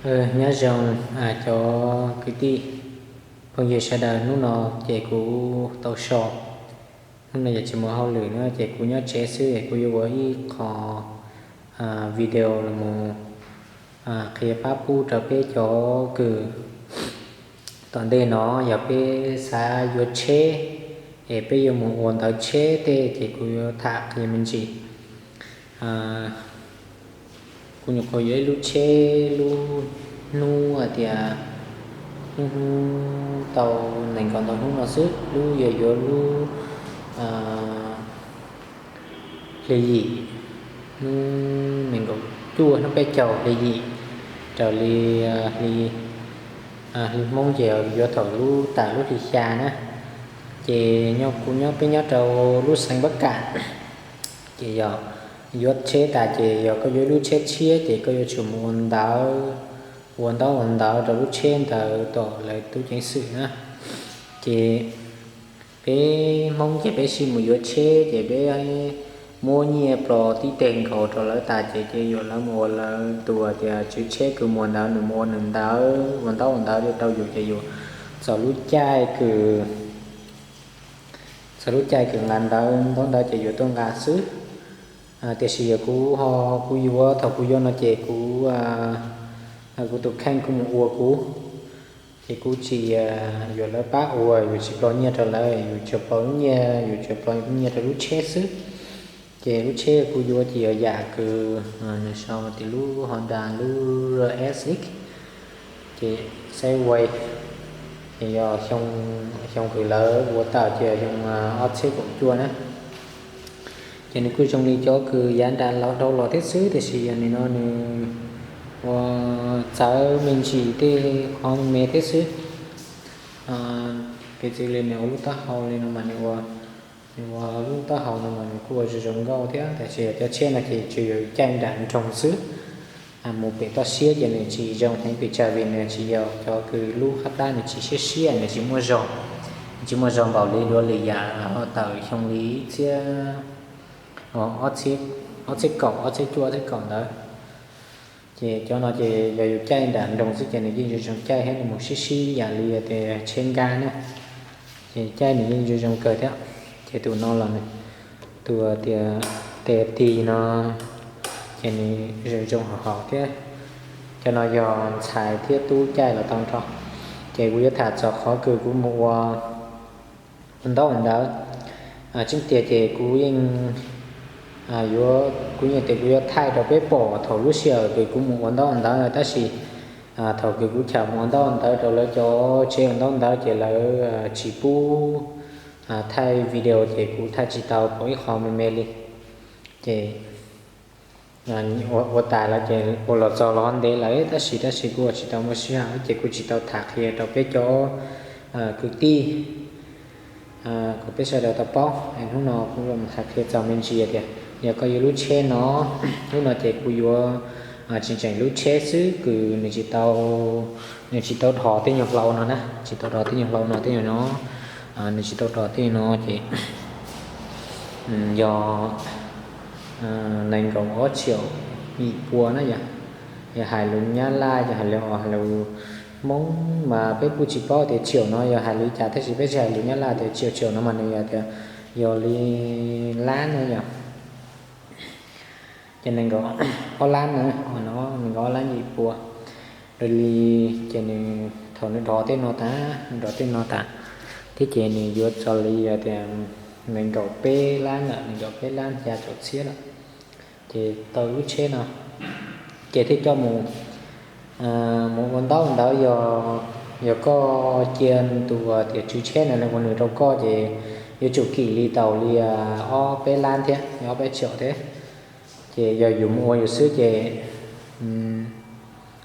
Nyob zoo cov kwv tij phooj ywg sawv daws, hnub no ces kuv tau so, hnub no yog tsis muaj hauj lwm na ces kuv nyob tsev xwb es kuv yuav ua ib qho video los qhia pab pub rau peb cov kws tom ntej no yog peb xav yuav tsheb es peb yuav mus ua ntawv tsheb tej ces kuv yuav tham qhia me ntsis. Kuv nyuam qhuav yuav ib lub tsheb lub hnub hais tias lub hnub tau nees nkaum ntau hnub no xwb, lub yog yuav lub hli yim, hnub nees nkaum cuaj hnub peb caug hli yim raws li hli Hmoob ces yuav thaum lub tas lub hli xya na. Ces kuv nyob peb nyob rau lub xeev Npab Kam, ces yog yuav tsheb tas ces yog koj yuav ib lub tsheb tshiab ces koj yuav tsum mus ua ntawv, ua ntaub ua ntawv rau lub tsheb ntawd tom lawv tub ceev xwm na. Ces peb Hmoob ces peb sib mus yuav tsheb ces peb muab nyiaj plos tib teg nkaus rau lawv tas ces ces yuav lawv mus ua lawv tus tias tswv tsheb kws muag ntawd nws mus ua nws ntawv ua ntaub ua ntawv rau yus ces yus txog lub caij kws, txog lub caij kws nqa ntawv ntaub ntawv ces yuav tuaj nqa xwb. Tiam sis yog kuv ho kuv yuav thaum kuv yuav no ces kuv, kuv tus kheej kuv mus ua kuv, ces kuv tsis yuav lawv pab ua, yus tsis plos nyiaj rau lawv, yus tsuas plos lub nyiaj, yus tsuas plos nyiaj rau lub tsheb xwb. Ces lub tsheb kuv yuav ces yog yam kws nws sau tias lub Honda lub R S X, ces Skyway, ces yog xyoo kws lawv ua tawm ces yog xyoo ob txhiab kaum cuaj na. Ces nws kuj zoo li cov kws yav nram laus dhau los thiab xwb, tiam sis yog nim no nws ua txawv me ntsis tej qhov me thiab xwb. Piv txwv li nws ua lub taub hau li no mas nws ua, nws ua lub taub hau no mas nws kuj ua zoo zoo nkauj thiab, tiam sis yog cov tsheb no ces tsuas yog caij nram nroog xwb. Mus pem toj siab ces nws tsis zoo heev pes tsawg vim nws tsis yog cov kws lub qab plab nws tsis siab siab, nws tsis muaj zog, tsis muaj zog npaum li dua lwm yam tawm xyoo li ib txhiab, ob txhiab kaum, ob txhiab cuaj, ob txhiab kaum ntawd. Ces cov no ces yog yus caij nram nroog xwb ces nws yeej zoo zoo caij thiab, nws mus sib sib yam li tias tsheb nkag na, ces caij nws yeej zoo zoo kawg thiab. Ces tus no los nws, tus tias tes tig no, ces nws zoo zoo haum haum thiab. Cov no yog ntxhais thiab tub caij los tau nrho. Ces kuv yuav tham txog qhov kws kuv mus ua ua ntaub ua ntawv. Tseeb tiag ces kuv yeej yuav, kuv yeej tias kuv yuav thaij rau peb pom thaum lub sij hawm kws kuv mus ua ntaub ua ntawv, tab sis thaum kws kuv cham mus ua ntaub ua ntawv rau lawv cov tsev ua ntaub ntawv ces lawv tsis pub thaij video ces kuv thaij tsis tau pom ib qho me me li. Ces ua tas lawm ces ua los txog los ntev lawm, tab sis tab sis kuv ua tsis tau muaj sij hawm ces kuv tsis tau tham qhia rau peb cov kwv tij, kom peb sawv daws tau paub. Hnub no kuv tham qhia txog me ntsis tias yog koj yuav lub tsheb no, hnub no ces kuv yuav tseem tseem lub tsheb xwb kws nws tsis tau, nws tsis tau dhos tej nyuag hlau no na, tsis tau dhos tej nyuag hlau no, tej nyuag no, nws tsis tau dhos tej no ces yog nees nkaum ob txhiab yim pua na yom. Yog hais lus Nyab Laj, yog hais lus, hais lus Hmoob mas peb kuj tsis paub tias txhiab no yog hais li cas, tab sis peb tsis hais lus Nyab Laj tias txhiab, txhiab no mas nws yog tias yog li lab na yom. Ces nees nkaum ob lab na, nees nkaum ob lab yim pua. Raws li, ces nws thaum nws dhos tej no tas, nws dhos tej no tas thiab ces nws yuav txog li tias nees nkaum peb lab lawm, nees nkaum peb lab xya caum txhiab lawm. Ces tau lub tsheb no ces thiaj coj mus, mus ua ntaub ua ntawv. Yog, yog koj cia tus tias tswv tsheb no ua nws rau koj ces yuav tsum kim li tau li ob peb lab thiab, ob peb txhiab thiab. Ces yog yus mus ua yus xwb ces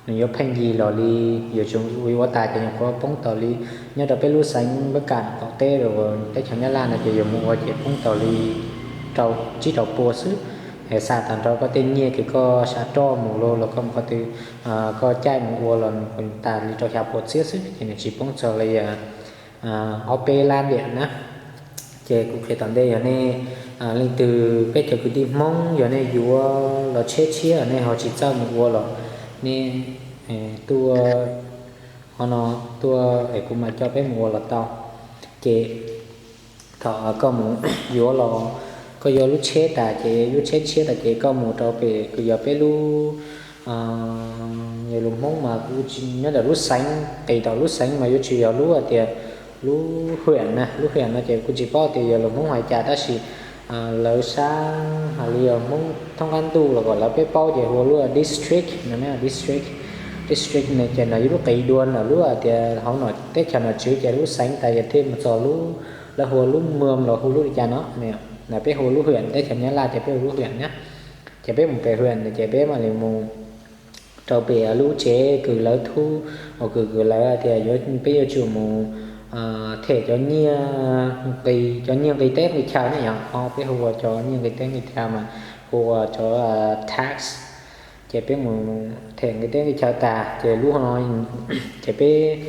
nws yuav pheej yig los li, yuav tsum ua tas ces nyuam qhuav poob tau li, nyob rau peb lub xeev Npab Kam qaum teb rau teb chaws Nyab Laj no ces yus mus ua ces poob tau li rau tsib rau pua xwb. Es xa tag nrho koj tej nyiaj kws koj xa roj mus los, los koj mus qhov twg, koj caij mus ua los nws kuj tas li rau xya pua txhiab xwb, ces nws tsis poob txog li ob peb lab liam na. Ces kuv qhia tom ntej, yog nej leej twg peb cov kwv tij Hmoob yog nej yuav los tsheb tshiab nej ho tsis txawj mus ua los nej Tuaj, qhov no tuaj es kuv mam coj peb mus ua los tau. Ces thaum koj mus yuav los, koj yuav lub tsheb tas ces lub tsheb tshiab tas ces koj mus rau pem kws yog peb lub, yog lus Hmoob mas kuv nyob ntawm lub xeev, qis tau lub xeev mas yuav tsum yog lub hais tias lub huyện na, lub huyện no ces kuv tsis paub tias yog lus Hmoob hais cas tab sis lawv sab hais li yog Hmoob thoob qab ntuj los kom lawv peb paub ces hu ua lub district no, district. District no ces no yog lub qis dua ntawm lub hais tias hauv no teb chaws nom tswv ces lub xeev tas yog thiaj mus txog lub, lawv hu ua lub mws los hu lub li cas no. Peb hu ua lub huyện, teb chaws Nyab Laj ces peb hu lub huyện na. Ces peb mus pem huyện no ces peb mam li mus rau pem lub tsev kws lawv thub, uas kws kws lawv tias peb yuav tsum mus them cov nyiaj nqi, cov nyiaj nqi teb nqi chaw ne yog, peb hu ua cov nyiaj nqi teb nqi chaw mas hu ua cov tax. Ces peb mus them nqi teb nqi chaw tas ces lub, ces peb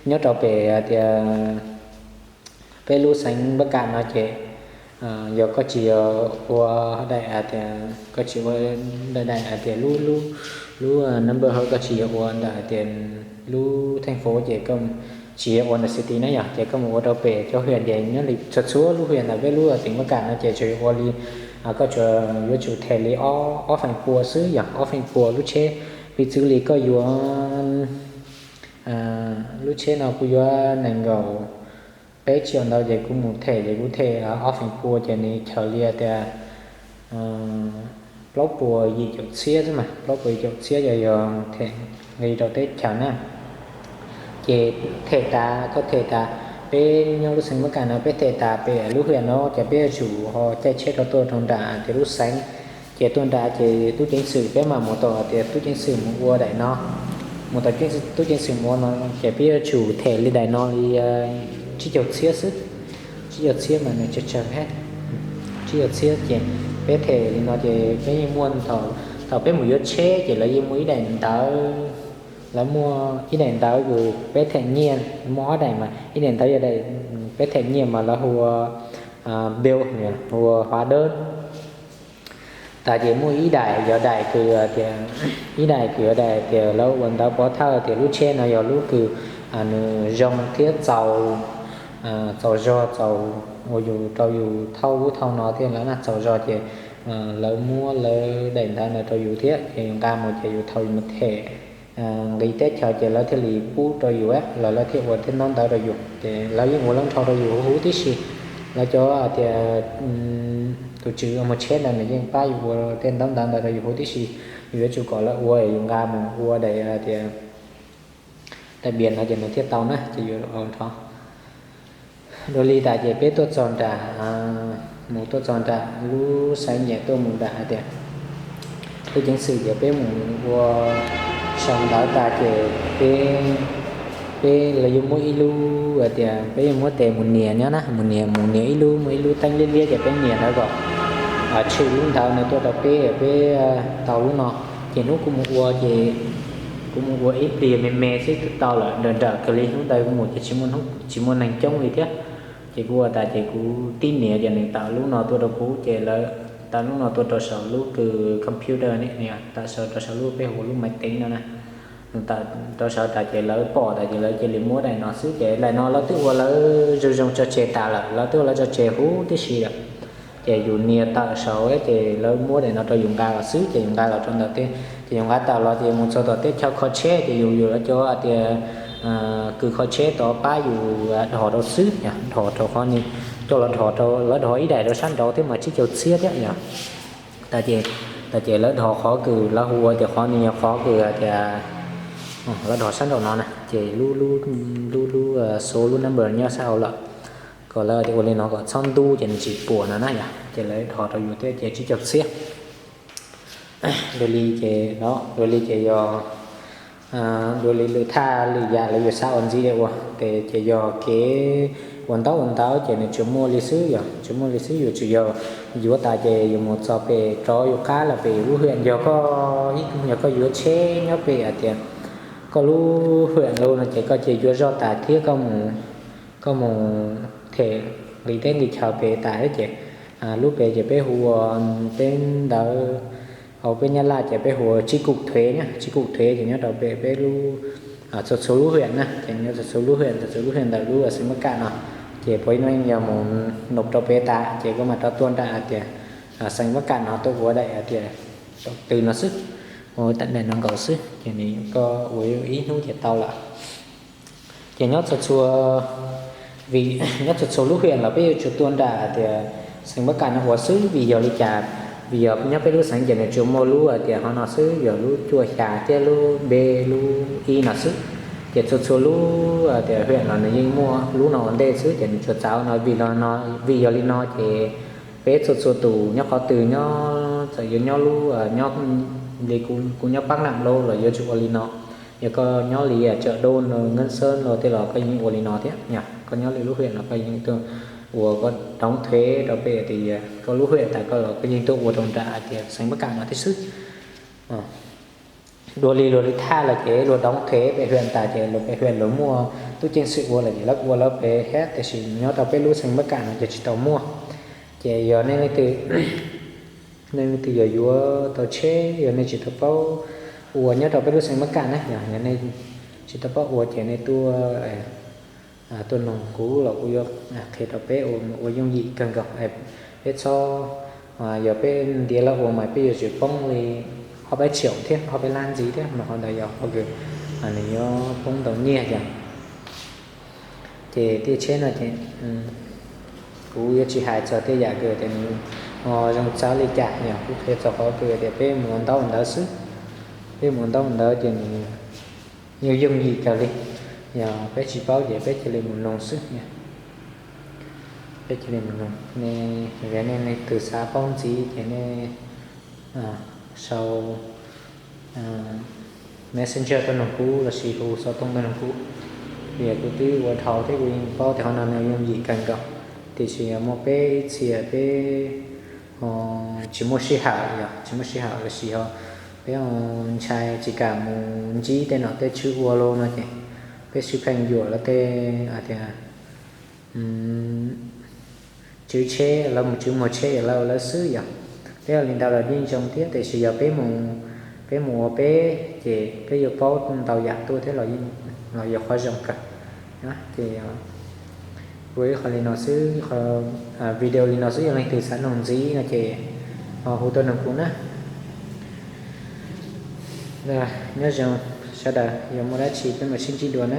nyob rau pem tias peb lub xeev Npab Kam no ces yog koj tsis yog ua daim hais tias, koj tsis ua daim daim hais tias lub, lub number ho koj tsis yog ua ntawm hais tias lub theej fauv ces koj tsis yog ua ntawm city na yog, ces koj mus ua rau pem cov huyện ces nyob li txhua txhua lub huyện ntawm peb lub tỉnh Bắc Kạn no ces tsuas yog ua li, koj tsuas yuav tsum them li ob feem pua xwb yog, ob feem pua lub tsheb. Piv txwv li koj yuav, lub tsheb no kuv yuav nees nkaum peb triệu ntawd ces kuv mus them ces kuv them ob feem pua ces nws chaws li tias plaub puas yim caum txhiab xwb mas, plaub puas yim caum txhiab yog, yog them nqi rau teb chaws na. Ces them tas, koj them tas, peb nyob lub xeev Npab Kam no peb them tas pem lub huyện no ces peb yuav tsum ho caij tsheb rau tuaj rau nram tias lub xeev. Ces tuaj nram ces tub ceev xwm peb mam mus tau tias tub ceev xwm mus ua daim no, mus tau tub ceev xwm ua no ces peb yuav tsum them li daim no li tsib caug txhiab xwb. Tsib caug txhiab mas nws tsawg tsawg thiab. Tsib caug txhiab ces peb them li no ces peb yeej muaj, thaum peb mus yuav tsheb ces lawv yeej muaj ib daim ntawv, lawv muaj ib daim ntawv kws peb them nyiaj, muaj ob daim mas ib daim ntawv yog daim peb them nyiaj mas lawv hu ua bill, hu ua hóa đơn. Tas ces muaj ib daim yog daim kws tias, ib daim kws yog daim tias lawv ua ntawv pov thawj tias lub tsheb no yog lub kws nws zoo thiab txaus, txaus zog, txaus uas yus rau yus thauj ub thauj no thiab lawm na, txaus zog ces lawv muab lawv daim ntawv ntawd rau yus thiab ces yus nqa mus ces yus thaum yus mus them nqi teb chaws ces lawv thiaj li pub rau yus, los lawv thiaj ua thiab ntaub ntawv rau yus ces lawv yeej ua lawv nrho rau yus huv huv tib si. Lawv cov tias tus tswv mus tsheb ntawd nws yeej pab yus ua tej ntaub ntawv ntawd rau yus huv tib si. Yus yuav tsum kom lawv ua, yus nqa mus ua daim tias daim bias no ces nws thiaj tau na ces yus ua nrho. Dua li tas ces peb tuaj txog nram, mus tuaj txog nram lub xaiv nyem tuaj mus nram hais tias tub ceev xwm ces peb mus ua sau ntawv tas ces peb, peb lawv yuav muab ib lub hais tias peb yuav muab tes mus nias nyob na, mus nias, mus nias ib lub, muaj ib lub teeb liab liab ces peb nias ntawd kom tshwm lub ntawv no tuaj rau peb, peb tau lub no. Ces hnub kuv mus ua ces kuv mus ua ib pliag me me xwb twb tau lawm, nrawm nrawm kawg li. Hnub ntawd kuv mus ces tsis muaj, tsis muaj neeg coob li thiab. Ces kuv ua tas ces kuv tib nias ces nws tawm lub no tuaj rau kuv ces lawv tawm lub no tuaj rau saum lub kws computer ne, tawm saum, rau saum lub peb hu lub maiv teev no na. Nws tawm rau saum tas ces lawv pom tas ces lawv cia li muab daim no xwb ces daim no lawv twb ua lawv zoo zoo tso tseg tas lawm, lawv twb ua lawv tso tseg huv tib si lawm. Ces yus nias tawm saud ces lawv muab daim no rau yus nqa los xwb ces yus nqa los rau ntawm tej, ces yus nqa tawm los ces mus txog tom teb chaws kho tsheb ces yus, yus lawv cov tias kws kho tsheb tod pab yus dhos rau xwb, dhos rau qhov ni, coj los dhos rau, lawv dhos ib daim rau sab nraud thiab mas tsib caug txhiab thiab yom. Tas ces, tas ces lawv dhos qhov kws lawv hu ua tias qhov ni yog qhov kws tias lawv dhos sab nraum no na ces lub, lub, lub xu lub number nyob sab hauv lawm. Kom lawv ua li no kom txhob ntub ces nws tsis puas no na yom, ces lawv dhos rau yus thiab ces tsib caug txhiab. Dua li ces, dua li ces yog, dua li lwm thaj lwm yam lawv yuav xav ua ntxiv ua, ces yog kev ua ntaub ua ntawv ces nws tsuas muaj li xwb yom, tsuas muaj li xwb. Yus tsuas yog yuav tas ces yus mus txog pem rov yus qab los pem yus lub huyện, yog koj, yog koj yuav tsheb nyob pem hais tias koj lub huyện lawm no ces koj cia yuav zoj tas thiab koj mus, koj mus them nqi teb nqi chaw pem tas thiab ces lub pem ces peb hu ua, peb ntawv Hauv peb Nyab Laj ces peb hu ua chi cục thuế na, chi cục thuế ces nyob rau peb, peb lub, txhua txhua lub huyện na, ces nyob txhua txhua lub huyện, txhua txhua lub huyện ntawm lub xeev Bắc Kam no, ces puav leej yog mus nộp rau peb tas, ces koj mam rov tuaj nram hais tias xeev Bắc Kam no tuaj ua daim hais tias tau tw no xwb, ua tam daim no nkaus xwb, ces nws koj ua ib hnub ces tau lawm. Ces nyob txhua txhua, vim nyob txhua txhua lub huyện los peb yuav tsum tuaj nram hais tias xeev Bắc Kam no ua xwb, vim yog li cas? Vim yog nyob peb lub xeev ces nws tsuas muaj lub hais tias qhov no xwb, yog lub cuaj xya thiab lub B, lub ib no xwb. Ces txhua txhua lub hais tias huyện los nws yeej muaj lub no ua ntej xwb, ces nws tsuas txav no, vim los no, vim yog li no ces peb txhua txhua tus nyob qhov twg nyob, txawm yuav nyob lub, nyob li kuv nyob Pab Lam Lauj los yuav tsum ua li no. Yog koj nyob li Chợ Đồn, Ngân Sơn los tej los koj yeej ua li no thiab yom. Koj nyob li lub huyện los koj yeej tuaj ua koj đóng thuế rau peb tias koj lub huyện tas koj los koj yeej tuaj ua rau nram hais tias xeev Bắc Kam no thiab xwb. Dua li luag li thaj los ces luag đóng thuế pem huyện tas ces luag pem huyện luag muaj tub ceev xwm ua lawm ces lawv ua lawv pem thiab, tiam sis nyob rau peb lub xeev Bắc Kam no ces tsis tau muaj. Ces yog nej leej twg, nej leej twg yog yuav tau tsheb, yog nej tsis tau paub ua nyob rau peb lub xeev Bắc Kam na, yog nej tsis tau paub ua ces nej tuaj, tuaj noog kuv los kuv yuav qhia rau peb ua, ua yooj yim kawg nkaus. Peb txhob, yog peb ntiav lawv ua mas peb yuav tsum poob li ob peb triệu thiab, ob peb lab ntxiv thiab, mas qhov ntawd yog qhov kws nws yuav poob ntau nyiaj yom. Ces tej tsheb no ces kuv yuav tsis hais txog tej yam kws tias nws ho zoo txawv li cas, yog kuv qhia txog qhov kws tias peb mus ua ntaub ua ntawv xwb. Peb mus ua ntaub ua ntawv ces nws yooj yim kawg li. Yog peb tsis paub ces peb cia li mus noog xwb. Peb cia li mus noog. Nej, nej leej twg xav paub ntxiv ces nej sau Messenger tuaj noog kuv lossis hu xov tooj tuaj noog kuv. Vim kuv twb ua dhau thiab kuv yeej paub tias qhov no nws yooj yim kawg nkaus, tiam sis muaj peb ib txhia peb tsis muaj sij hawm, yog tsis muaj sij hawm lossis ho peb ntshai tsis kam mus ntsib tej nom tej tswv ua los no ces peb sib pheej yuam lawv tej hais tias tswv tsheb, lawv mus tswv muag tsheb yog lawv ua lawv xwb yom. Peb ua li ntawd los yeej zoo thiab, tiam sis yog peb mus, peb mus ua peb ces peb yuav paub ntau yam tuaj thiab los yog qhov zoo kawg. Ces ua ib qho li no xwb, video li no xwb, yog leej twg xav noog ntxiv no ces ho hu tuaj noog kuv na. Nyob zoo sawv daws, yog muaj dab tsi peb mam sib ntsib dua na.